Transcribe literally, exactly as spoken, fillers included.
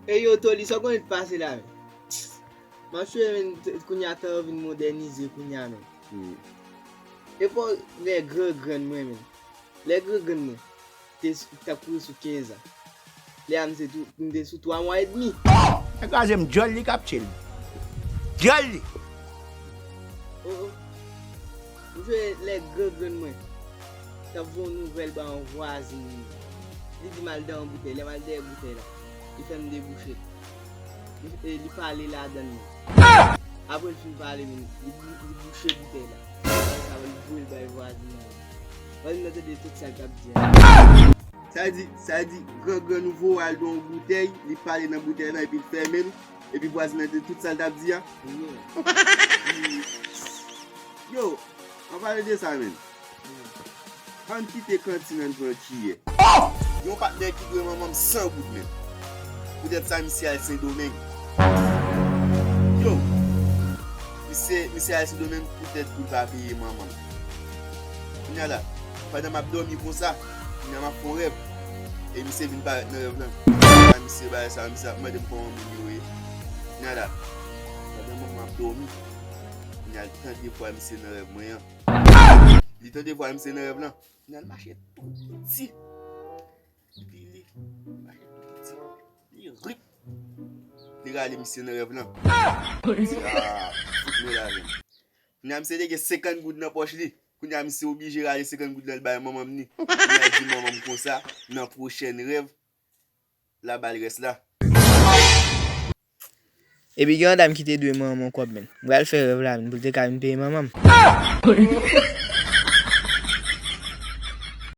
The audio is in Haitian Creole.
E yo, Toli, sa w konnen k pase la menm? Mache, menm, t- kounye a tan yo vin modènize kounye a menm. Hmm. E pa lè gran grann mwen menm. Lè gran grann mwen te s- t ap kouri sou kenz an. Lè a m te tou- m te sou twa mwa edmi. Sa kraze m, dyòl li k ap tchye l. Dyòl li! Oh, oh. Ou jwe lè gran grann mwen t ap voye yon nouvèl ba yon vwazin li. Li di m al dèyè yon boutèy. Lè m al dèyè boutèy la, li fè m debouche. Li, e, li pale ladan l menm. Apre l fin pale menm, li, bou- li bouche boutèy la. Apre sa, li voye l bay vwazin nan. Vwazin nan tande tout sa l t ap di a. Sa di, sa di, gran gran nou voye al dèyè yon boutèy, li pale nan boutèy la epi l fèmen l, epi vwazin nan tande tout sa l t ap di a. Yo, an pale de sa menm. Ann kite kantin, ann pran kiyè. Yon patnè ki dwe manman m san goud menm. Poutèt sa, misye al Sendomeng. Yo, misye, misye al Sendomeng poutèt pou l pa peye manman m. Kounye a la, pandan m ap dòmi konsa, kounye a m ap fè yon rèv. E misye vin parèt nan rèv lan. Misye bay sa, misye ap mande m kòman moun yo ye. Kounye a la, pandan manman m ap dòmi, kounye a l tande vwa misye nan rèv mwen an. Li tande vwa misye nan rèv lan. Kounye a l mache tou piti. Epi li mache tou piti. Li rip. Li rale misye nan rèv lan. Misye a fout mwen lajan. Kounye a misye te gen senkant goud nan pòch li. Kounye a misye oblije rale senkant goud lan l bay manman m ni. Kounye a l di manman m konsa, nan pwochèn rèv, l a ba l rès la. Epi gen yon dam ki te dwe manman m yon kòb menm. M pral fè rèv la menm pou l te ka vin peye manman m.